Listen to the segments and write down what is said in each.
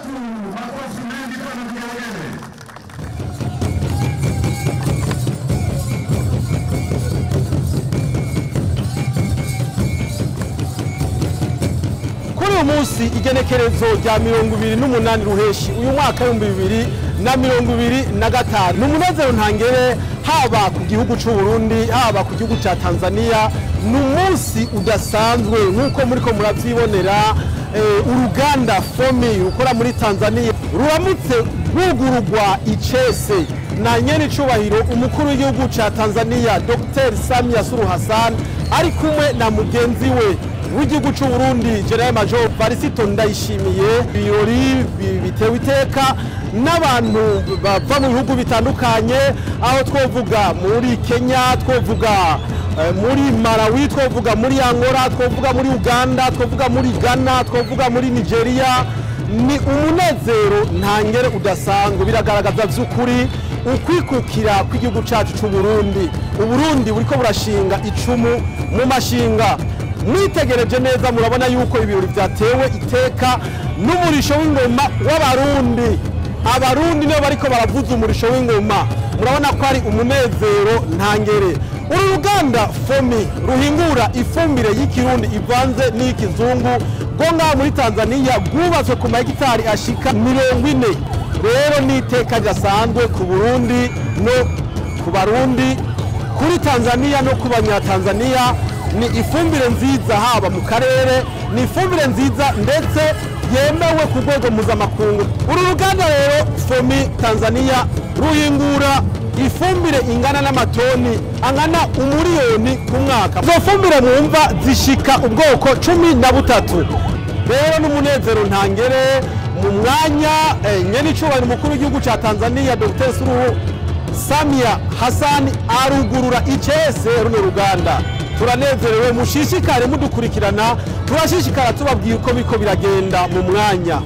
Makofi mengi sana vigelegele. Kuri uyu munsi igenekerezo rya 28 ruheshi uyu mwaka 2025 ni umunezero ntangere haba ku gihugu c'u Burundi, haba ku gihugu ca Tanzania. Ni umunsi udasanzwe nk'uko muriko muravyibonera. Uruganda FOMI rukora muri Tanzania ruramutse rwugururwa icese na nyenicubahiro umukuru w'igihugu ca Tanzania Dr Samia Suluhu Hassan ari kumwe na mugenzi we w'igihugu c'u Burundi General Major Varisito Ndayishimiye. Ibirori bitewe iteka n'abantu bava mu bihugu bitandukanye, aho twovuga muri Kenya, twovuga muri Malawi, twovuga muri Angola, twovuga muri Uganda, twovuga muri Ghana, twovuga muri Nigeria. Ni umunezero ntangere udasanzwe, biragaragaza vy'ukuri ukwikukira kw'igihugu cacu c'u Burundi. Uburundi buriko burashinga icumu mu mashinga. Mwitegereje neza murabona yuko ibirori vyatewe iteka n'umurisho w'ingoma w'Abarundi. Abarundi nibo bariko baravuza umurisho w'ingoma, murabona ko ari umunezero ntangere. Uru ruganda FOMI ruhingura ifumbire y'ikirundi ivanze n'iy'ikizungu rwo ngaha muri Tanzania rwubatswe ku mahegitari ashika 40. Rero ni iteka ridasanzwe ku Burundi no ku Barundi, kuri Tanzania no ku Banyatanzania. Ni ifumbire nziza haba mu karere, ni ifumbire nziza ndetse yemewe ku rwego mpuzamakungu. Uru ruganda rero FOMI Tanzania ruhingura ifumbire ingana n'amatoni angana 1,000,000 ku mwaka. Izo fumbire mwumva zishika ubwoko 13. Rero n'umunezero ntangere mu mwanya nyenicubahiro umukuru w'igihugu ca Tanzania Dr Suluhu Samia Hassan arugurura icese runo ruganda. Turanezerewe, mushishikare mudukurikirana, turashishikara tubabwiye uko biriko biragenda mu mwanya.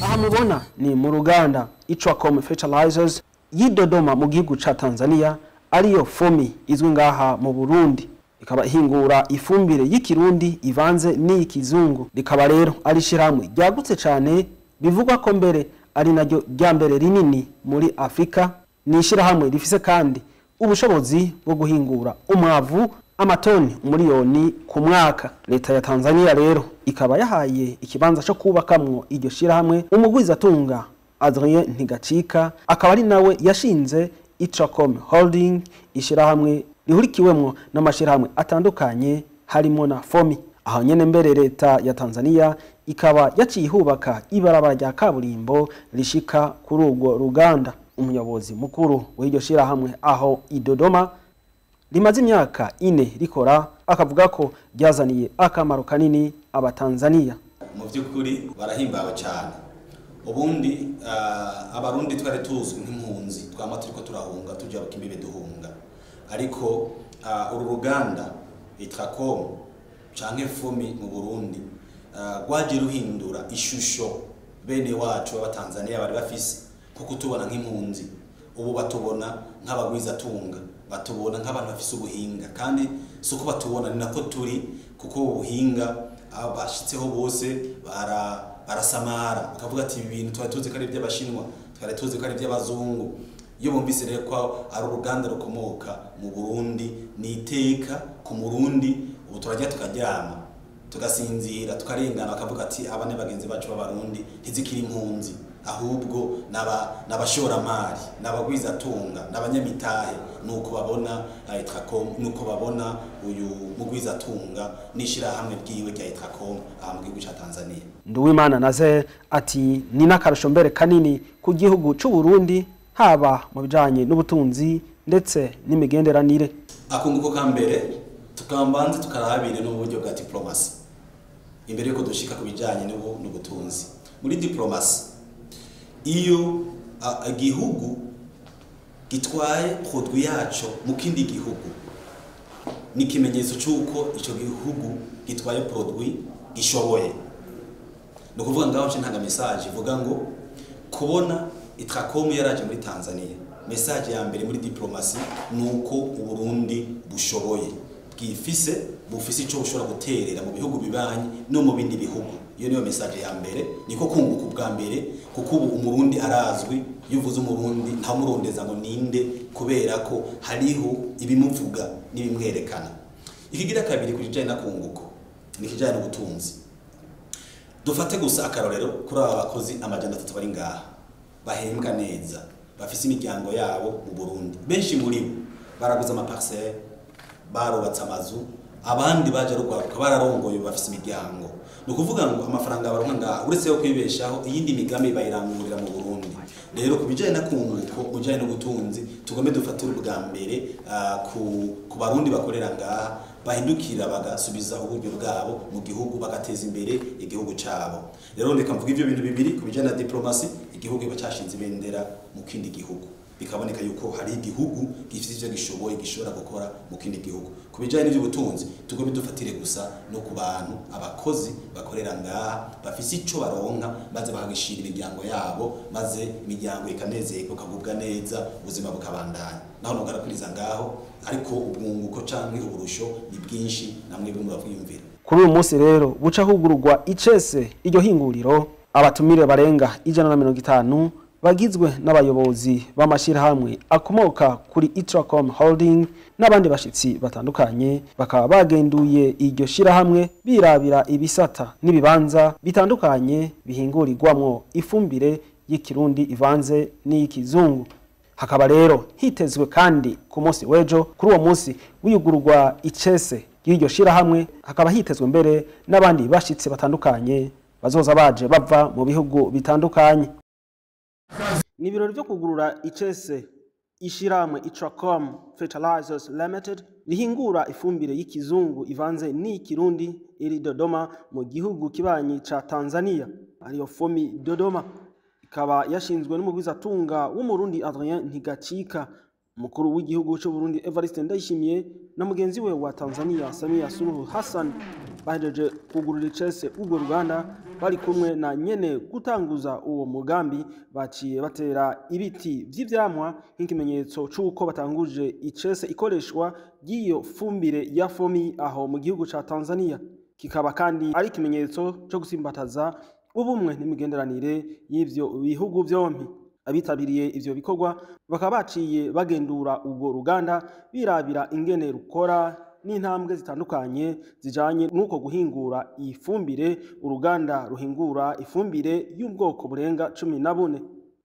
Aha mubona ni mu ruganda Itracom Fertilizers y'i Dodoma mu gihugu ca Tanzania, ariyo FOMI izwi ngaha mu Burundi, ikaba ihingura ifumbire y'ikirundi ivanze n'iy'ikizungu. Rikaba rero ari ishirahamwe ryagutse cane, bivugwa ko mbere ari naryo rya mbere rinini muri Afrika. Ni ishirahamwe rifise kandi ubushobozi bwo guhingura umwavu amatoni 1,000,000 ku mwaka. Leta ya Tanzania rero ikaba yahaye ikibanza cyo kubakamwo iryo shirahamwe umugwizatunga Adrien Ntigacika, akaba ari nawe yashinze Itracom Holding, ishirahamwe rihurikiwemwo n'amashirahamwe atandukanye harimo na FOMI. Aho nyene mbere leta ya Tanzania ikaba yaciye ihubaka ibarabara rya kaburimbo rishika kuri urwo ruganda. Umuyobozi mukuru w'iryo shirahamwe aho i Dodoma rimaze imyaka 4 rikora, akavuga ko ryazaniye akamaro kanini Abatanzania. Mu by'ukuri barahimbawe cyane. Ubundi Abarundi twari tuzwi nk'impunzi, twama turiko turahunga tuja imbibe duhunga, ariko uru ruganda Itracom canke FOMI mu Burundi rwaje ruhindura ishusho bene wacu b'Abatanzania bari bafise, kuko tubona nk'impunzi ubu batubona nk'abagwizatunga, batubona nk'abantu bafise ubuhinga. Kandi suko batubona ni nako turi, kuko ubuhinga abashitseho bose barasamara bakavuga ati ibi bintu twari tuzi ko ari iby'Abashinwa, twari tuzi ko ari iby'Abazungu. Iyo bumvise rero ko ari uruganda rukomoka mu Burundi, ni iteka ku Murundi. Ubu turajya tukaryama tugasinzira tukarengana, bakavuga ati aba ni bagenzi bacu b'Abarundi, ntizikiri impunzi, ahubwo n'abashoramari, n'abagwizatunga, n'abanyamitahe. Nuko babona Itracom, nuko babona uyu mugwizatunga n'ishirahamwe ryiwe rya Itracom aha mu gihugu ca Tanzania. Nduwimana Nazer ati ni n'akarusho mbere kanini ku gihugu c'u Burundi, haba mu bijanye n'ubutunzi ndetse n'imigenderanire. Akunguko ka mbere tukambanze tukarabire n'uburyo bwa diplomasi imbere yuko dushika ku bijanye n'ubutunzi. Muri diplomasi, iyo igihugu gitwaye produit yaco mu kindi gihugu, ni ikimenyetso c'uko ico gihugu gitwaye produit gishoboye. Ni ukuvuga ngaho nce ntanga message ivuga ngo kubona Itracom yaraje muri Tanzania, message ya mbere muri diplomasi nuko Uburundi bushoboye. bwifise, bufise ico bushobora guterera mu bihugu bibanyi no mu bindi bihugu. Iyo niyo message ya mbere, niko kunguka ubwa mbere, kuko ubu Umurundi arazwi. Iyo uvuze Umurundi ntamurondeza ngo ninde, kubera ko hariho ibimuvuga n'ibimwerekana. Ikigira kabiri ku kijanye na kunguko ni kijanye n'ubutunzi. Dufate gusa akarorero kuri aba bakozi 300 bari ngaha bahembwa neza, bafise imiryango yabo mu Burundi. Benshi muri bo baraguze ama parcelle, barubatse amazu, abandi baje rugwaruka bararongoye, bafise imiryango. Ni ukuvuga ngo amafaranga baronka ngaha, uretse yo kwibeshaho, iyindi migambi bayirangurira mu Burundi. Rero ku bijanye na kunguko, mu bijanye n'ubutunzi, tugombe dufatire ubwa mbere ku Barundi bakorera ngaha, bahindukira bagasubiza uburyo bwabo mu gihugu, bagateza imbere igihugu cabo. Rero ndeka mvuga ivyo bintu bibiri. Ku bijanye na diplomasi, igihugu kiba cashinze ibendera mu kindi gihugu, bikaboneka yuko hari igihugu gifite ivyo gishoboye, gishobora gukora mu kindi gihugu. Ku bijanye n'ivy'ubutunzi, tugombe dufatire gusa no ku bantu, abakozi bakorera ngaha bafise ico baronka, maze bakagishira imiryango yabo, maze imiryango ikanezerwa, ikagubwa neza, ubuzima bukabandanya. Naho nogarakuriza ngaho, ariko ubwunguko canke uburusho ni bwinshi, namwe muravyiyumvira. Kuri uyu munsi rero buca hugururwa icese iryo hinguriro, abatumire barenga 150 bagizwe n'abayobozi b'amashirahamwe akomoka kuri Itracom Holding n'abandi bashitsi batandukanye, bakaba bagenduye iryo shirahamwe birabira ibisata n'ibibanza bitandukanye bihingurirwamwo ifumbire y'ikirundi ivanze n'iy'ikizungu. Hakaba rero hitezwe kandi ku munsi w'ejo, kuri uwo munsi wiyugururwa icese y'iryo shirahamwe, hakaba hitezwe mbere n'abandi bashitsi batandukanye bazoza baje bava mu bihugu bitandukanye. Ni ibirori vyo kugurura icese ishirahamwe Itracom Fertilizers Limited rihingura ifumbire y'ikizungu ivanze n'ikirundi iri Dodoma mu gihugu kibanyi ca Tanzania, ariyo Fomi Dodoma. Ikaba yashinzwe n'umugwizatunga w'Umurundi Adrien Ntigacika, umukuru w'igihugu c'u Burundi Evariste Ndayishimiye na mugenzi we wa Tanzania Samia Suluhu Hassan bahejeje kugurura icese urwo ruganda, bari kumwe na nyene gutanguza uwo mugambi. Baciye batera ibiti vy'ivyamwa nk'ikimenyetso c'uko batanguje icese ikoreshwa ry'iyo fumbire ya Fomi aho mu gihugu ca Tanzania. Kikaba kandi ari ikimenyetso co gusimbataza ubumwe n'imigenderanire y'ivyo bihugu vyompi. Abitabiriye ivyo bikorwa bakaba baciye bagendura urwo ruganda, birabira ingene rukora n'intambwe zitandukanye zijanye n'uko guhingura ifumbire. Uruganda ruhingura ifumbire y'ubwoko burenga 14.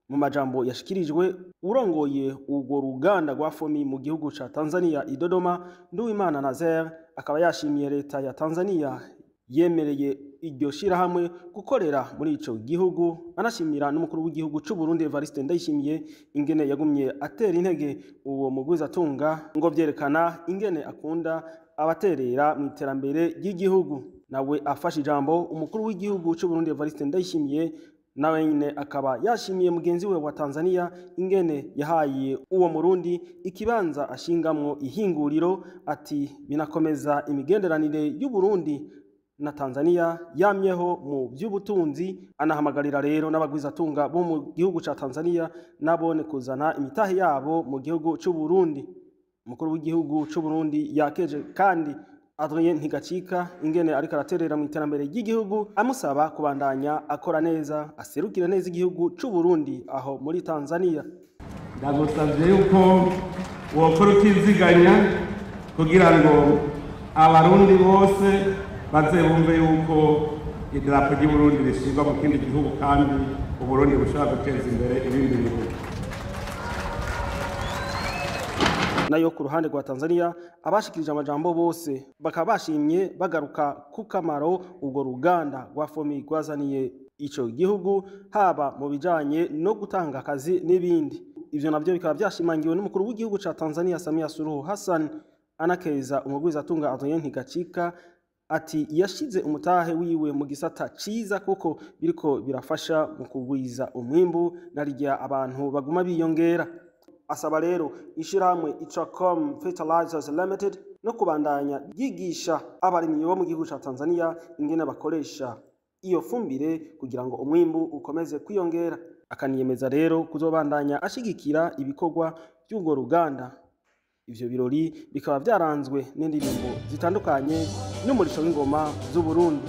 Mu majambo yashikirijwe, urongoye urwo ruganda rwa Fomi mu gihugu ca Tanzania i Dodoma, Nduwimana Nazer, akaba yashimiye leta ya Tanzania yemereye iryo shirahamwe gukorera muri ico gihugu, anashimira n'umukuru w'igihugu c'u Burundi Evariste Ndayishimiye ingene yagumye atera intege uwo mugwizatunga, ngo vyerekana ingene akunda abaterera mu iterambere ry'igihugu. Nawe afashe ijambo, umukuru w'igihugu c'u Burundi Evariste Ndayishimiye nawe nyine akaba yashimiye mugenzi we wa Tanzania ingene yahaye uwo Murundi ikibanza ashingamwo ihinguriro, ati binakomeza imigenderanire y'u Burundi na Tanzania yamyeho mu by'ubutunzi. Anahamagarira rero n'abagwizatunga bo mu gihugu ca Tanzania nabone kuzana imitahe yabo mu gihugu c'u Burundi. Umukuru w'igihugu c'u Burundi yakeje kandi Adrien Ntigacika ingene ariko araterera mu iterambere ry'igihugu, amusaba kubandanya akora neza, aserukira neza igihugu c'u Burundi aho muri Tanzania. Ndagusavye yuko wokora utiziganya kugira ngo Abarundi bose baze bumve yuko idarapo ry'u Burundi rishingwa mu kindi gihugu, kandi Uburundi bushobora guteza imbere ibindi bihugu. Nayo ku ruhande rwa Tanzania, abashikirije amajambo bose bakaba bashimye, bagaruka ku kamaro urwo ruganda rwa Fomi rwazaniye ico gihugu, haba mu bijanye no gutanga akazi n'ibindi. Ivyo navyo bikaba vyashimangiwe n'umukuru w'igihugu ca Tanzania Samia Suluhu Hassan, anakeza umugwizatunga Adrien Ntigacika, ati yashize umutahe wiwe mu gisata ciza kuko biriko birafasha mu kugwiza umwimbu narirya abantu baguma biyongera. Asaba rero ishirahamwe Itracom Fertilizers Limited no kubandanya ryigisha abarimyi bo mu gihugu ca Tanzania ingene bakoresha iyo fumbire kugira ngo umwimbu ukomeze kwiyongera. Akaniyemeza rero kuzobandanya ashigikira ibikorwa by'urwo ruganda. Ivyo birori bikaba vyaranzwe n'indirimbo zitandukanye n'umurisho w'ingoma z'Uburundi.